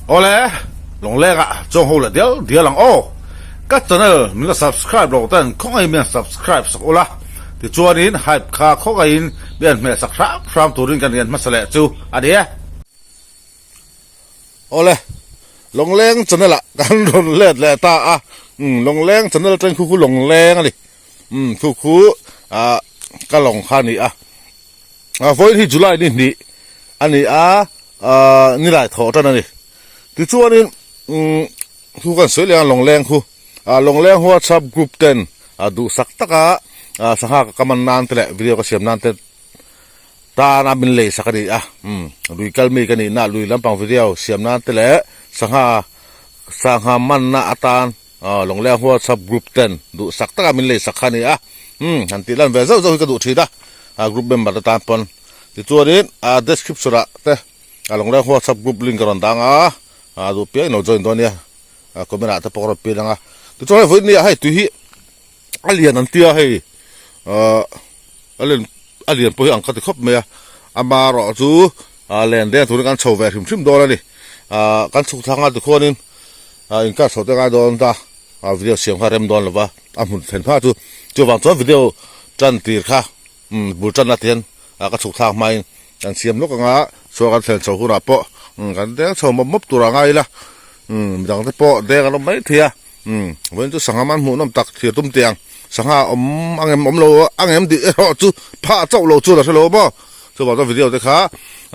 Awle, Lawngleng ah chuang ho leh dial dial ang aw. Ka channel min la subscribe lo ten khawngaihin min han subscribe sak ula, tichuanin hype kha khawngaihin min han hmeh sak hram hram turin kan rian hmasa leh chu a ni e. Awle, Lawngleng channel ah kan rawn let leh ta a, umm Lawngleng channel atangin khu khu Lawngleng a ni, umm khu khu ah ka lawng kha a ni a. Vawiin hi July ni hnih a ni a, nilai thawh tan a ni. Tichuanin khu kan sawi leh ang Lawngleng khu, Lawngleng WhatsApp group ten duhsak taka sangha ka man nan te leh video ka siam nan te tana min lei sak a ni a. Lui kal mi ka nihna lui lampang video siam nan te leh sangha sangha manna atan Lawngleng WhatsApp group ten duhsak taka min lei sak kha a ni a, umm han tih lan ve zauh zauh hi ka duh thin a, group member te tan pawn. Tichuanin description ah te Lawngleng WhatsApp group link ka rawn dang a, duh piang in lo join dawn nia, comment ah te pawh ka rawn pin ang a. Tichuan hei vawiin nia hei tui hi a lian an tia hei a lian a lian pawh hi ang ka ti khawp mai a, amaherawh chu len deng turin kan chho ve hrim hrim dawn a ni, kan chhuk thlang a tikhuanin. A inkar chho te ngai dawn ta a video siam kha rem dawn lova a hmun thlen hma chu chuvang chuan video tan tir kha umm bul tan na te hian a ka chhuk thlak hmain kan siam lawk anga chuan kan thlen chho hunah pawh umm kan deng chho mawp mawp tur a ngai ila umm midang te pawh deng an awm mai thei a umm vawiin chu sangha man hmuhnawm tak thlir tum teh ang sangha awm ang em awm lo ang em tih erawh chu phah chauh lo chuan a hre lo maw chuvang chuan video te kha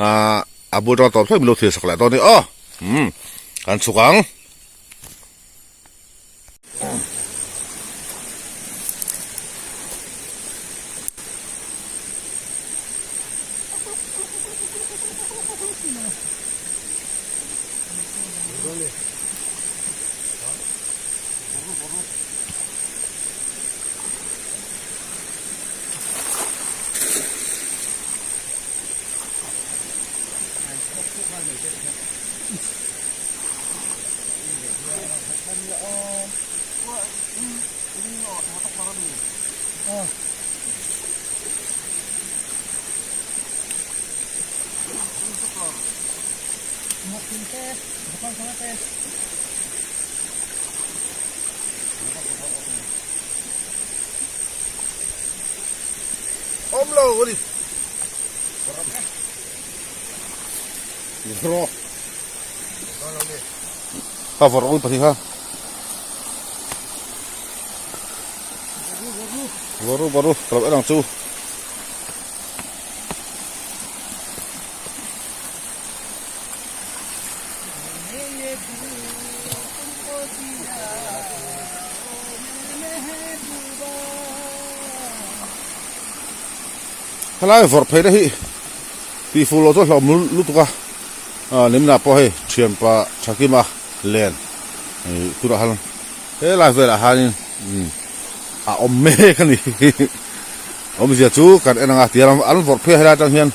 ahh a bul tang tawp thleng min lo thlir sak leh dawn a ni aw. Umm kan chhuk ang. Awm lo a ni. Ro. Ka vawrh ui pahnih kha. Vawrh u vawrh u ka lo en ang chu. Helai vawrh phei na hi tih fuh loh chu a hlauhawm lutuk a ah nimna pawh hei thianpa Thakima len ih tunah khan helai velah hianin umm a awm mek a ni awmzia chu kan en ang a tiang an vawrh phei a helai atang hian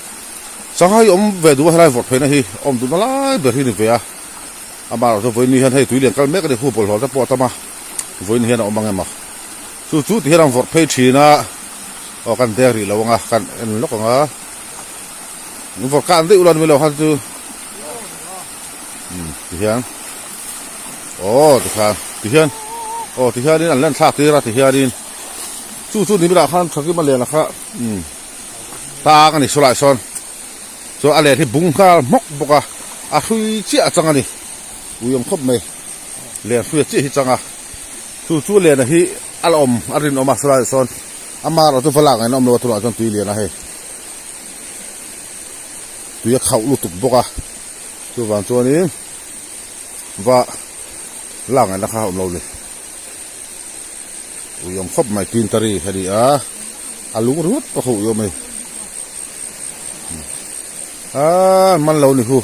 sangha hi awm ve duh a helai vawrh pheina hi awm duhna lai ber hi a ni ve a amaherawh chu vawiin ni hian hei tui lian kal mek a ni hu bawlhhlawh te pawh a tam a vawiin hian a awm ang em a chu chu ti hian an vawrh phei thin a. Aw kan deng rih lo anga kan en lawk anga vawrh kan daih ula ni lo khan chu umm ti hian aw ti khan ti hian aw ti hianin an len thlak tir a ti hianin chu chu ni bulah khan thakim a len a kha umm tang a ni saw lai sawn chuan a len hi bung nghal hmawk bawk a a hrui chiah a chang a ni ui awm khawp mai len hruia chiah hi chang a chu chu len a hi a la awm a rinawm a saw lai sawn. Ama erawh chu va lak ngaihna awm lo a tunah chuan tui lian a hei tui a khauh lutuk bawk a chuvang chuanin va lak ngaihna kha a awm lo ni ui awm khawp mai tintari a ni a a lung ringawt pawh kha ui awm a ni aaa man lo ni hu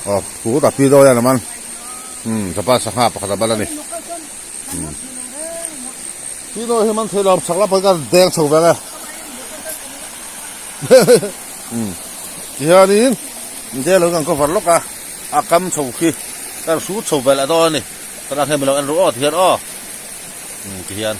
aw kut a pi dawi a man umm sapa sangha pakhat a bal a ni. Tino hi man thei lo chak lam pawh hi ka deng chho vek e tihianin de lo kan cover lawk a a kam chho khi kan hrut chho ve leh dawn a ni tunah hian milo en ru aw tihian aw tihian.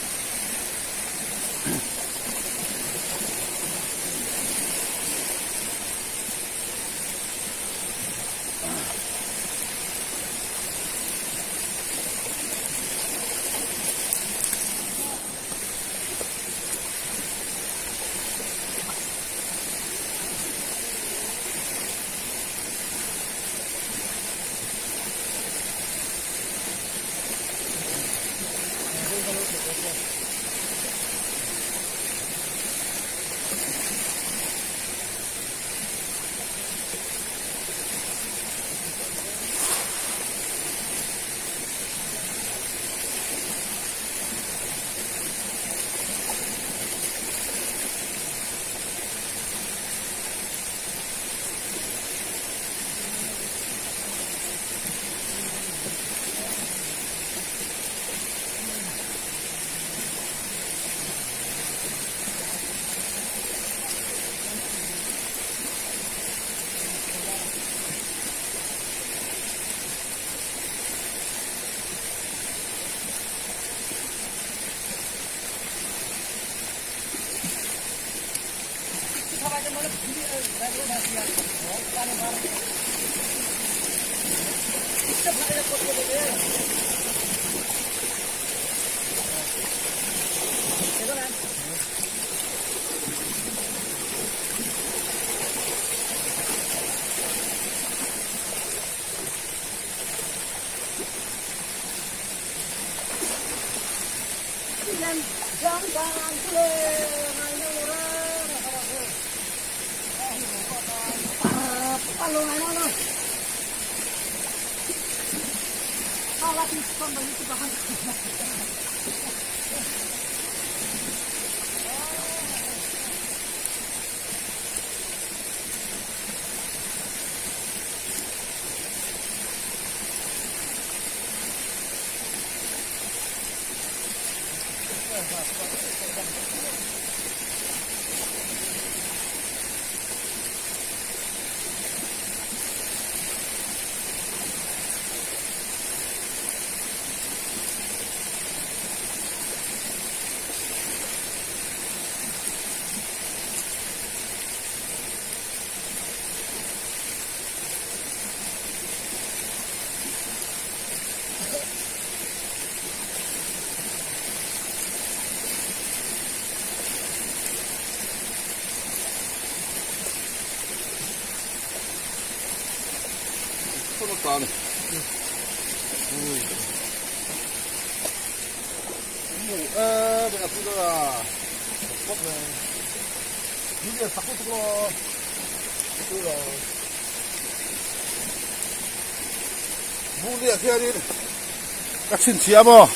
Ka chhinchhiah maw?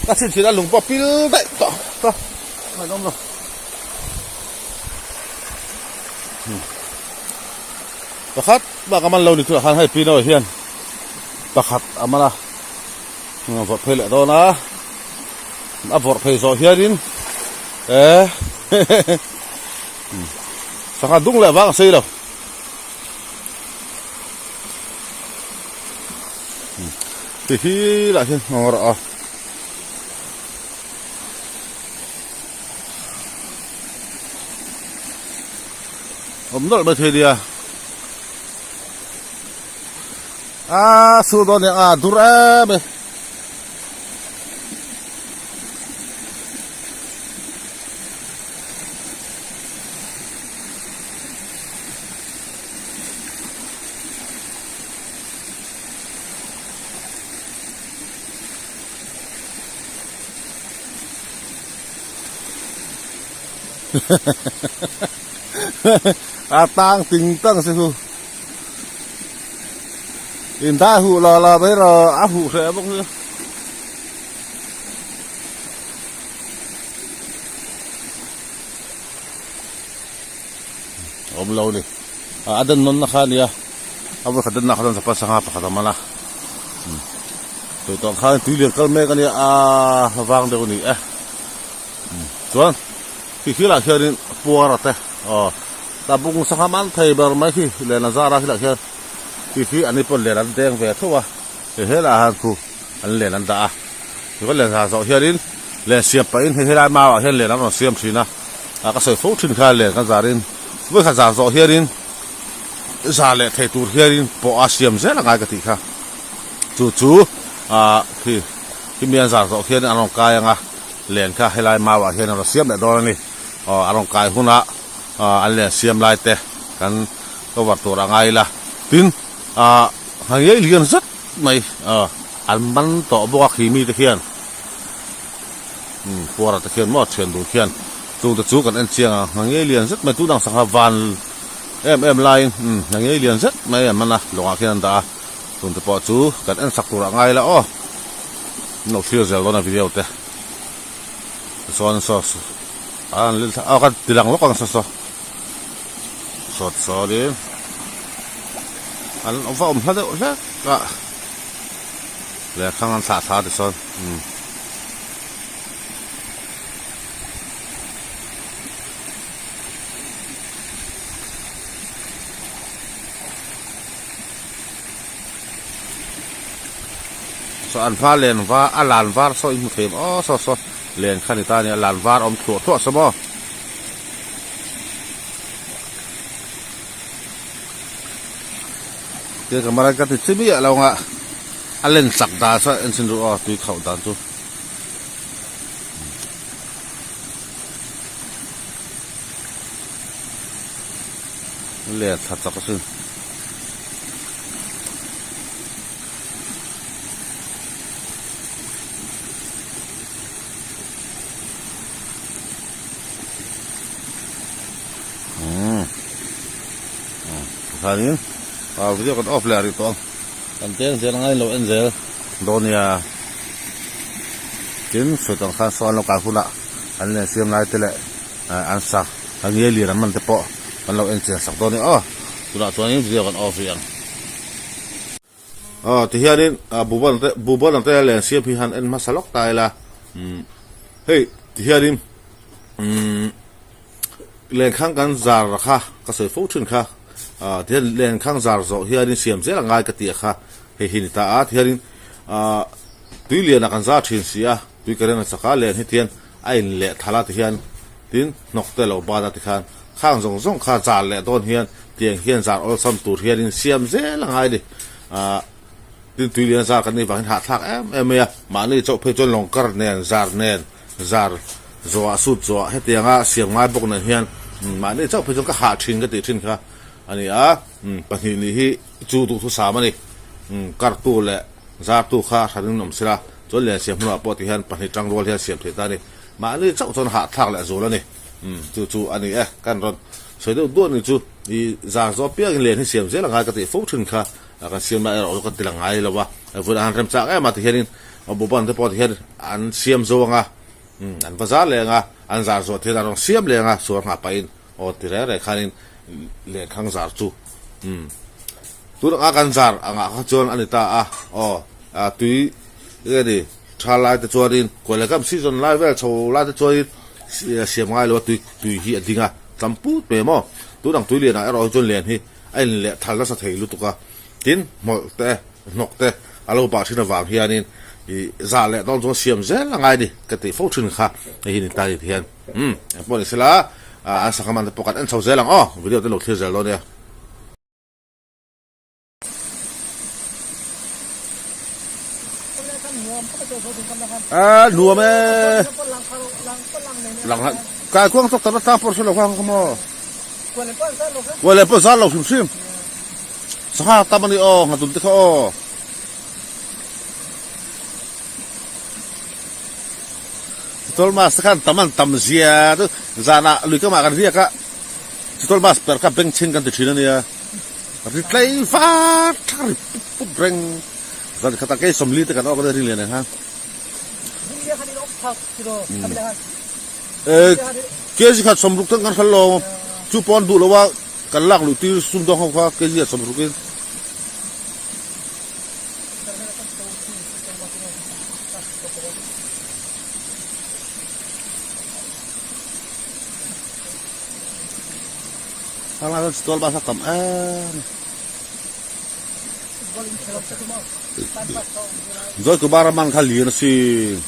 Ka chhinchhiah a lung pawh pil daih tawh ta ngaihawm lo. Pakhat bak a man lo ni chu khan hei pino hian pakhat a man a vawrh phei leh dawn a a vawrh phei zawh hianin eh sangha dung leh vang a sei lo. Ti hi lah hian nghawng rawh a. Awm nawlh mai thei nia. A sur dawn nia a dur em e. A tang ting tang se hu in dai huh lo lo mai rawh a huh hreh bawk nia. Awm lo ni a den nawn na kha ania a vawikhat den na kha chuan chapal sangha pakhat a man a tui tawh khan tui lian kal mek ania a vang deuh ani e chuan khi khi lah khianin puar a te aw tabung sangha man thei ber mai khi len a zar a khi lah khian khi khi an ni pawn len an deng ve tho a hei helaiah hian khu an len an dah a tichuan len zar zawh hianin len siam pahin hei helai mauah hian len an rawn siam thin a ah ka sawi fo thin kha len kan zarin vawikhat zar zawh hianin zar leh thei tur hianin pawh a siam zel a ngai ka tih kha chu chu ah khi khi mi an zar zawh hian an rawn kai ang a len kha helai mauah hian an rawn siam leh dawn a ni aw an rawn kai hunah ah an len siam lai te kan cover tur a ngai ila tin ah ngei lian zet mai ah an man tawh bawk a khi mite khian. Umm puara te khian maw thian dun khian chung te chu kan en chiang a hna ngei lian zet mai tunang sangha van em em laiin umm hna ngei lian zet mai an man a lawngah khian an dah a chung te pawh chu kan en sak turah ngai la aw an lo thlir zel dawn a video te tichuan saw an lil thla aw ka ti lang lawk ang saw saw sawt sawtin an va awm hla deuh hlek a. Lehkhang an thlah thla tichuan umm. Saw an hma len var a lan var saw i hmu thei em aw saw saw len kha ni ta a nia lan var a awm thluah thluah saw maw. Tia camera ka ti chi miah lo ang a, a len chak dan saw en chhin ru aw tui khauh dan chu. Len thla chak asin. Tikhanin video kan off leh rih tawh ang kan cheng zel angai lo en zel dawn nia tin sawi tawh ang khan saw an lo kal hunah an len siam lai te leh an sa an nge lian an man te pawh kan lo en chian sak dawn nia aw tunah chuanin video kan off rih ang. Aw tihianin buhban te buhban ang te len siam hi han en hmasa lawk ta ila umm hei tihianin umm lenkhang kan zar kha ka sawi fo thin kha ah tihian lenkhang zar zawh hianin siam zel a ngai ka tih kha hei hi ni ta a tihianin ah tui lian ah kan zar thin si a tui ka reng a chak a len hi tihian a in leh thala tihian tin hnawk te lo ban a tikhan khang zawng zawng kha zar leh dawn hian tiang hian zar awlsam tur hianin siam zel a ngai a ni. Ahh tin tui lian zar kan nih vangin hahthlak em em mai a, mahni chauh phei chuan lawng kar nen zar nen zar zawhah sut zawhah hetianga siam ngai bawk nen hian mahni chauh phei chuan ka hah thin ka tih thin kha a ni a, pahnih nih hi chu duhthusam a ni. Kartu leh Zartu kha hran in awm sila, chuan lian siam hmunah pawh tihian pahnih tang rual hian siam theih ta a ni. Mahni chauh chuan hahthlak leh zul a ni. Umm, chu chu a ni e, kan rawn sawi deuh duah ni chu i zar zawh piangin lian hi siam zel a ngai ka tih fo thin kha kan siam lai erawh chu ka ti la ngai lo a. Vawiin ah han rem chak em a tihianin Buban te pawh tihian an siam zo ang a, umm, an va zar leh ang a, an zar zawh tihian an rawn siam leh ang a, suar nghah pahin Aw ti reng reng khanin lehkhang zar chu umm tun anga kan zar angah kha chuan a ni ta a, aw tui enge ni tha lai te chuanin kuailakam season lai vel chho lai te chuanin siam ngai lo a tui tui hi a ding a tam put mai maw tun ang tui lianah erawh hi chuan len hi a in leh thal nasa thei lutuk a tin hmawlh te hnawk te a lo bah thin avang hianin ih zah leh dawn chuan siam zel a ngai a ni ka tih fo thin kha hei hi ni ta ni tihian. Umm engpawh ni sela an sangha man te pawh kan en chho zel ang aw video te lo thlir zel dawn nia. A nuam e lang han kai kuang chawk tak tlang pawh hre lo kha kha maw kuai leh pawh zar lo hrim hrim sangha tam ani aw nghatun te kha aw. Chitol mas te khan tam an tam zia chu zanah lui kamah kan riak a, chitol mas per kha beng chhing kan ti thin a nia, ri tlei var thak ri pup pup reng zan khatah kei sawmli te kan awk a nia ring lian ang khan. Kg khat sawmruk ten kan hral lo chu pawh an duh lo a kan lak luh tir sumdawng ho kha kg ah sawmruk in. Thlang lai chuan bus a tam em Joy Kumar a man kha lian a sin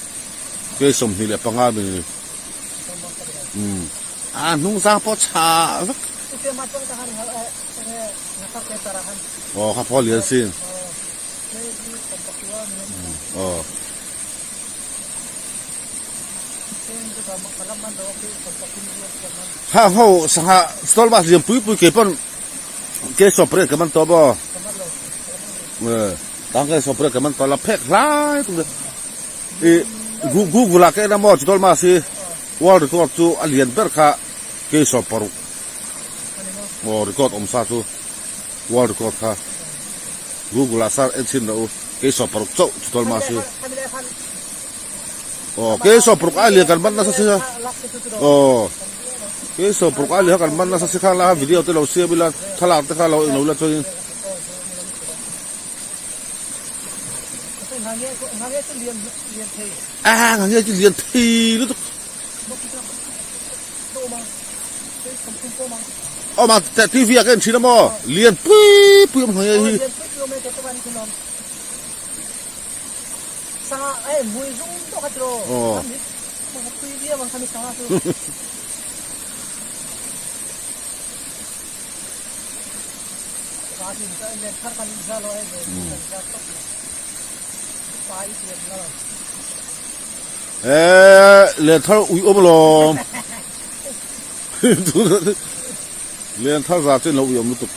kei 25 mi a hnung zang pawh chha vek aw kha pawh lian sin. Aw. Hang ho sangha stall bus lian pui pui ke pawn ke sawm pariat ka man tawp aw. Tang ke sawm pariat ka man tawp la phek hlai tum i Google ah ka en a maw stall bus hi world record chu a lian ber kha ke 16 aw record awm sa chu world record kha. Google ah sar en chhin rawh u, kei 16 chauh chu tawl mah si. Aw, kei 16 ai lian kan man nasa si a. Aw, kei 16 ai lian kan man nasa si khang la video te lo siam ila, thlalak te kha lo englo ila chuanin. Ah, ngange chu lian thei lutuk. Aw mah TV ah ka en thin a maw lian pui pui awm hmai hi. Aw. Eee len thar ui awm alawm len thar zar chu in lo ui awm lutuk.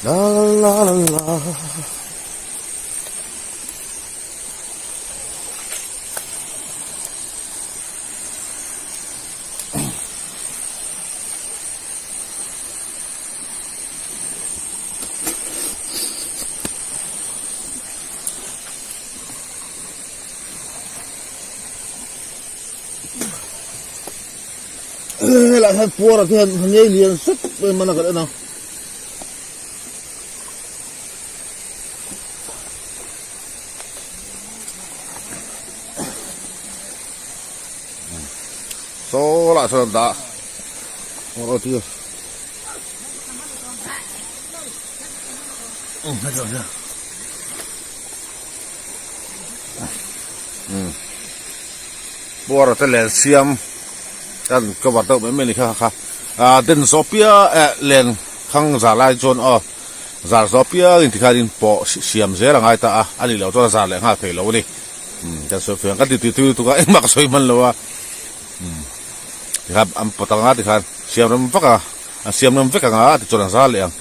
La la la la Helai hian puar ah te hian ngei lian zet mai man a kan en a. Saw lah chuan an dah a tir puar te len siam kan cover deuh mai mai a ni kha kha ah den zawh piah eh len khang zar lai chuan aw zar zawh piangin tikhanin pawh siam zel a ngai ta a a nih loh chuan a zar leh nghal thei lo a ni. Umm kan sawi fiang ka ti tui tuk a engmah ka sawi hman lo a umm tikhan an pawt anga tikhan siam rem vak a an siam rem vek anga tichuan an zal leh ang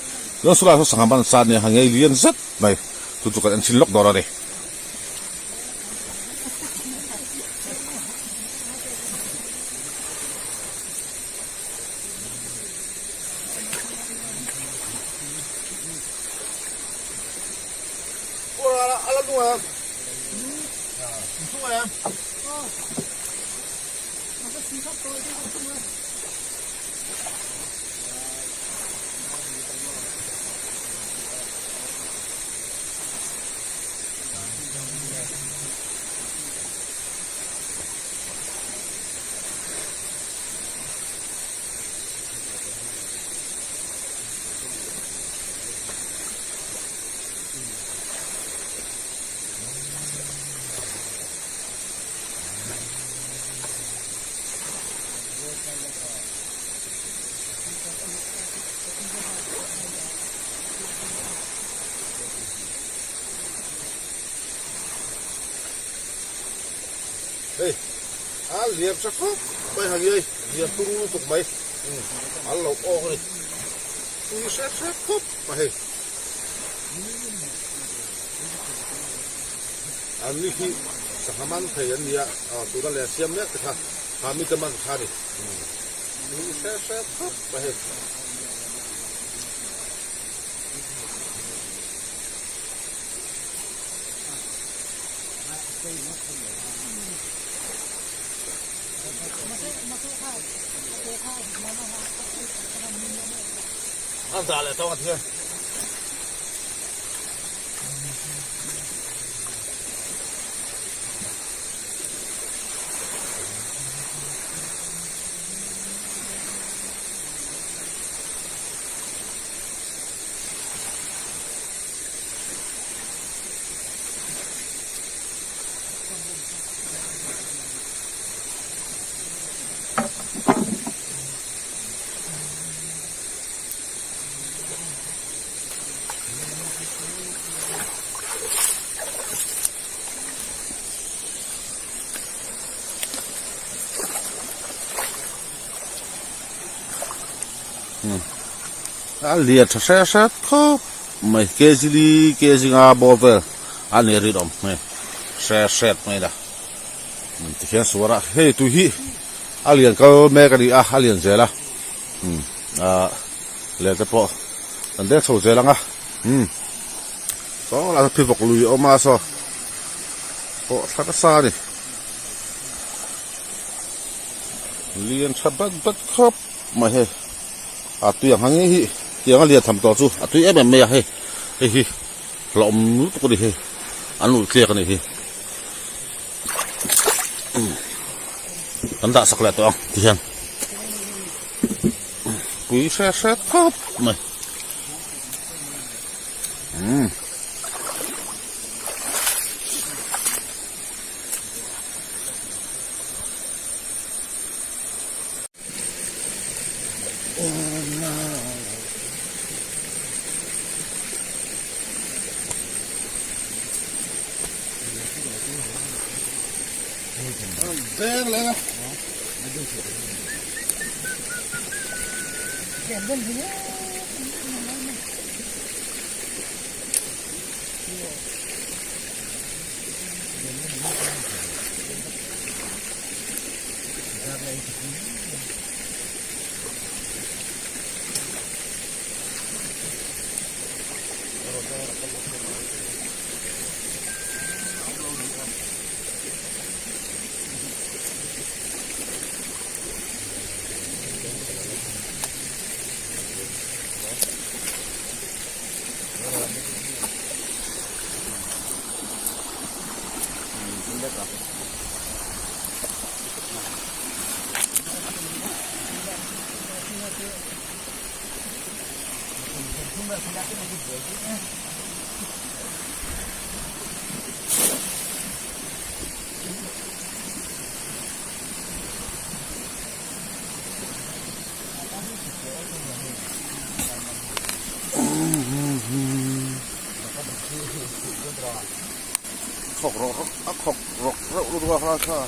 chuan sawlai saw sangha man sa nia ha ngei lian zet mai chu chu kan en chhin lawk dawn a ni. Hei a lian tha khawp mai hang i lian tung lutuk mai an lo awk a ni tui hret hret khawp mai hei. An ni hi sangha man thei an nia tuna len siam mek te kha kha mite man kha a ni tui hret hret khawp mai hei. An zah leh tawng a thiam. A lian tha hret hret khawp mai kg li kg nga bawr vel a ni rinawm hei hret hret mai la tikhian suar a hei tui hi a lian kal mek a ni a a lian zel a ah leh te pawh kan deng chho zel ang a umm saw lai saw phivawk lui a awm a saw pawh thla nasa a ni lian tha bat bat khawp mai hei a tui ang hang hi tiang a lian tham tawh chu a tui em em mai a hei hei hi hlauhawm lutuk a ni hei an ulh tliak a ni hi kan dah sak leh tawh ang ti hian. Pui hre hre khawp mai. Umm. Deng leng a. Khawk rawk rawk a khawk rawk reuh lutuk a kha kha.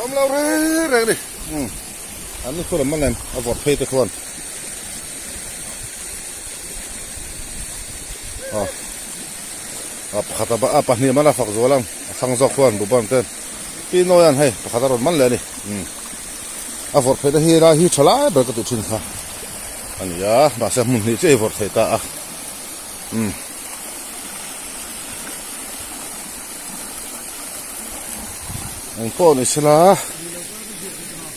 Awm lo reng reng ni. Um. An ni khuan man em a vawt phei te khuan. A. A pakhat a a pahnih man a fak zual ang. A thlang zawk khuan buban ten. Pi nawi an hei pakhat a rawn man leh a ni. Um. A vawrh theih na hi lai hi tha lai ber ka tih thin kha a ni a mahse hmun hnih chiah hi vawrh theih ta a umm eng pawh ni sela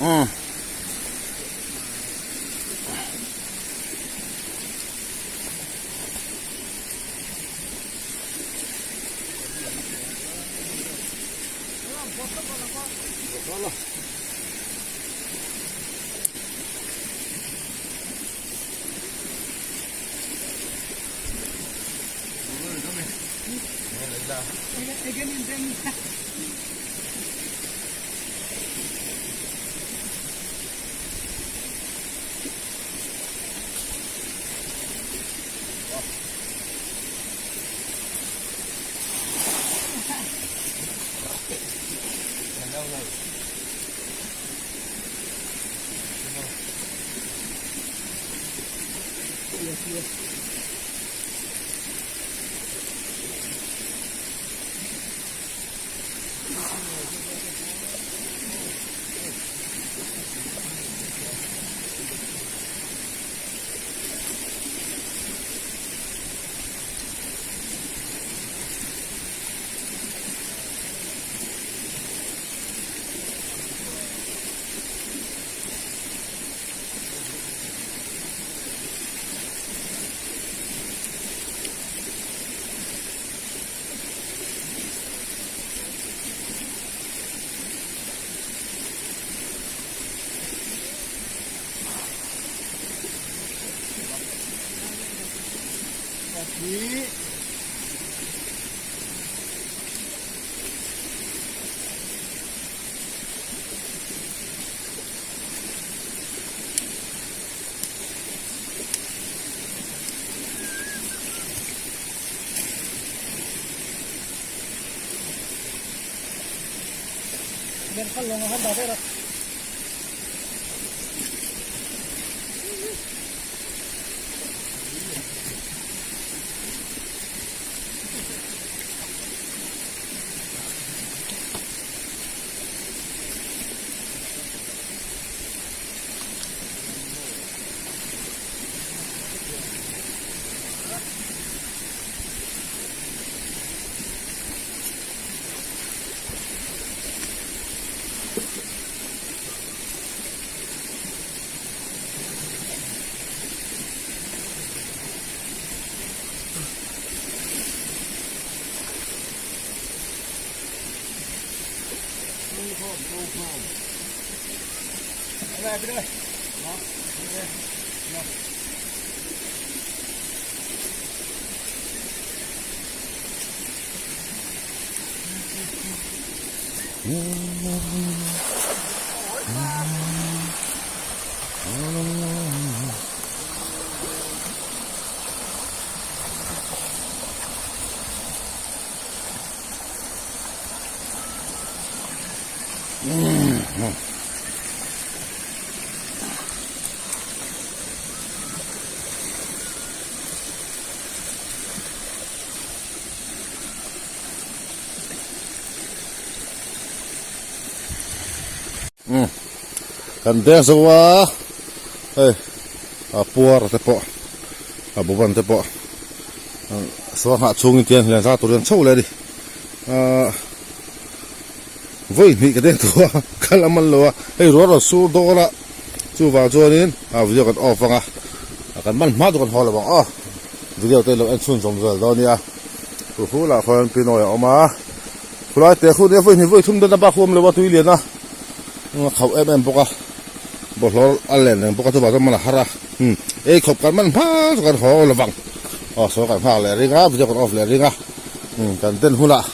umm. Kan deng zo a hei a puar te pawh a buban te pawh suanghah chhungin tiang hian zat tur hian chho leh a ni ahh. Vawi hnih ka deng tawh a, ka la man lo a, hei rual rawn sur dawn a, chuvang chuanin a video kan off ang a, kan man hma chu kan haw lo ang aw, video te lo en chhun zawm zel dawn nia, chu hulah khawn Pinoy a awm a, khulai te khu nia vawi hnih vawi thum dawn a bak huam lo a tui lian a, a khauh em em bawk a, bawlhhlawh a len reng bawk a chuvang chuan man a har a, umm ei khawp kan man hma chu kan haw lo vang, aw sawi kan nghak leh ring a, video kan off leh ring a, umm kan den hunah.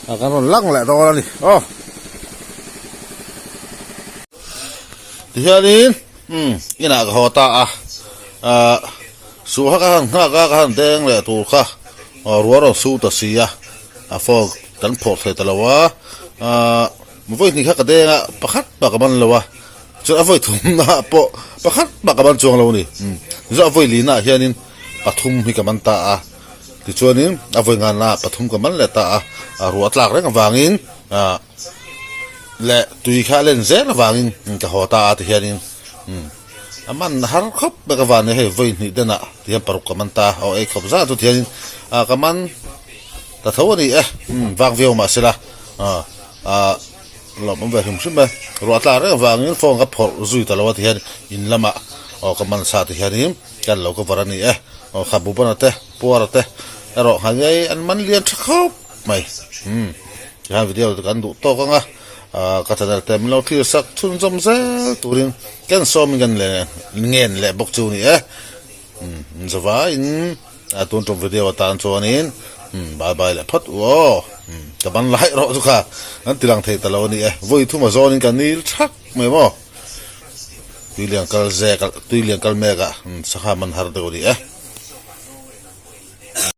A kan rawn lang leh dawn a ni aw. Tihianin umm inah ka haw ta a, ah suh kha ka han nghak a ka han deng leh tur kha aw rual rawn su ta si a, a phone kan phawrh thei ta lo a, ah vawi hnih kha ka deng a pakhat mah ka man lo a, chuan a vawi thumna ah pawh pakhat mah ka man chuang lo a ni, umm chu a vawi lina ah hianin pathum hi ka man ta a. Tichuanin a vawi nganna pathum ka man leh ta a, a ruah tlak reng avangin ah leh tui kha a len zel avangin ka haw ta a tihianin umm a man har khawp mai ka van e hei vawi hnih denah tihian paruk ka man ta a, aw ei khawp zat chu tihianin ah ka man ta tho a ni e umm vang viau mahsela ah ah lawmawm ve hrim hrim e ruah tlak reng avangin phone ka phawrh zui ta lo a tihian in lamah aw ka man sa tihianin. Kan lo cover a ni e. Aw kha Bubana te, Puara te erawh nghal ngei an man lian tha khawp mai. Umm tihian video te kan duh tawk ang a, ah ka channel te min lo thlir sak chhunzawm zel turin ken sawmin kan le ngen leh bawk chu ni e. Umm zavaiin a tun tum video atan chuanin umm bye bye leh phawt u aw. Umm ka ban lai erawh chu kha an ti lang thei ta lo a ni e. Vawi thuma zawnin ka nil thak mai maw. Tuilian kal zek a tuilian kal mek a sangha man har deuh a ni e.